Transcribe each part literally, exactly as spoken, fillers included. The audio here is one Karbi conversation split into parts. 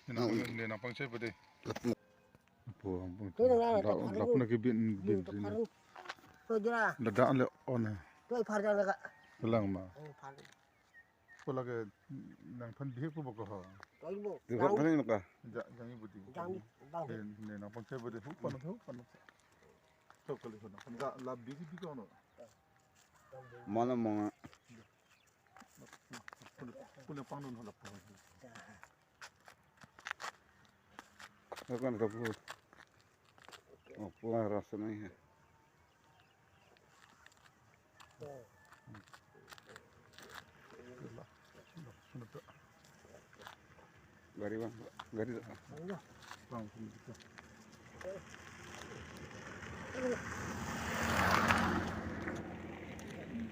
Nang, nang pangchoi pade. Apo, apo. Tuh, nang, nang, Dak, nang, dak nang, na ke bin, bin, bin. Tuh, jera. Dak, dak le on. Tuh, phar jang ka. Kelang ma. Oh, phar. Ko lake nangphan bihek ko bokok ho. Tuh, ibu. Di bang. Bang ini ka. Ja, jang ibu di. Jang, bang. Eh, ne nang pangchoi pade, hu pan, hu pan. Tuh, kali ho na. Ja, la bihek bihek ko no. Mana mong. Kule, kule pangdun hala pang. Akan kapu. Oh, pulang rasa nih. Gari bang, gari. Bang, sini kita.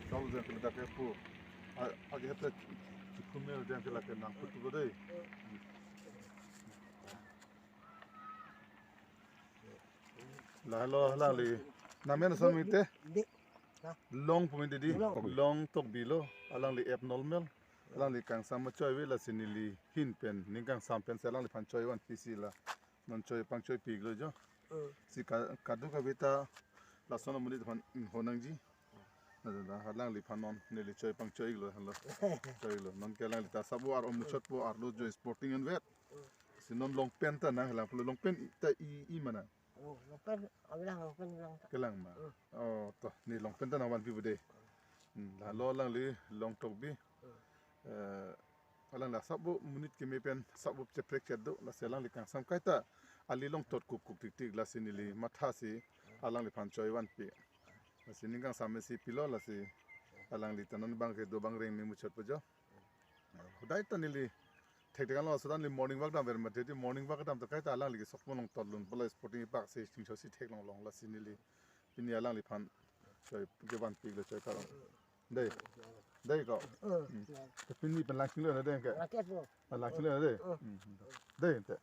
Kalau dia kena dah kepo, agi hata cikumel dia kena kena putu ko dei. Lahelo, alangli. Nangmen asam ite? Di. Long pu minte di. Long. Long Tokbi lo. Alangli abnormal. Alangli kangsam ma choi ave, lasi neli ahin pen, ning kangsam pen si alangliphan choi vanpi si la. Non choi pangchoi pik lo jo. Hmm. Si ka-, kadokave ta lason amonit aphan, hmm, ho nangji. Na, na, na, alangliphan non neli choi pangchoi lo, halo. Choi lo. Non ke alangli ta sabo ar om muchot po arlo jo sporting anvet. Hmm. Si non long pant ta nanglang pulo, long pant ta i, i mana. Oh, long pant, abilang long pant lang ta. Kelang ma. Hmm. Oh, to, ne long pant ta nangvanpi bude. Hmm, lahelo alangli Long Tokbi. Hmm. Eh, alangli sabo monit keme pen sabo cheprek chet do, lasi alangli kangsam kaita ali long tot kuk kuk tik tik, lasi neli matha si alangliphan choi vanpi. Lasi ning kangsam si pilo, lasi alangli ta non bang kedo bang reng ne muchot po jo. Hudai ta neli thekthekan lo, sudan neli morning walk damver mati, morning walk dam ta kaita alangli kesok mo long tot lun, pala sporting park si chingchok si theklong long, lasi neli pini alangliphan choi kevanpi lo choi karong. Dei. Dei ko. Hmm. Te pini pen lang chinglo na dei ke. Raket mo. Ah, lang chinglo na dei. Hmm. Dei te.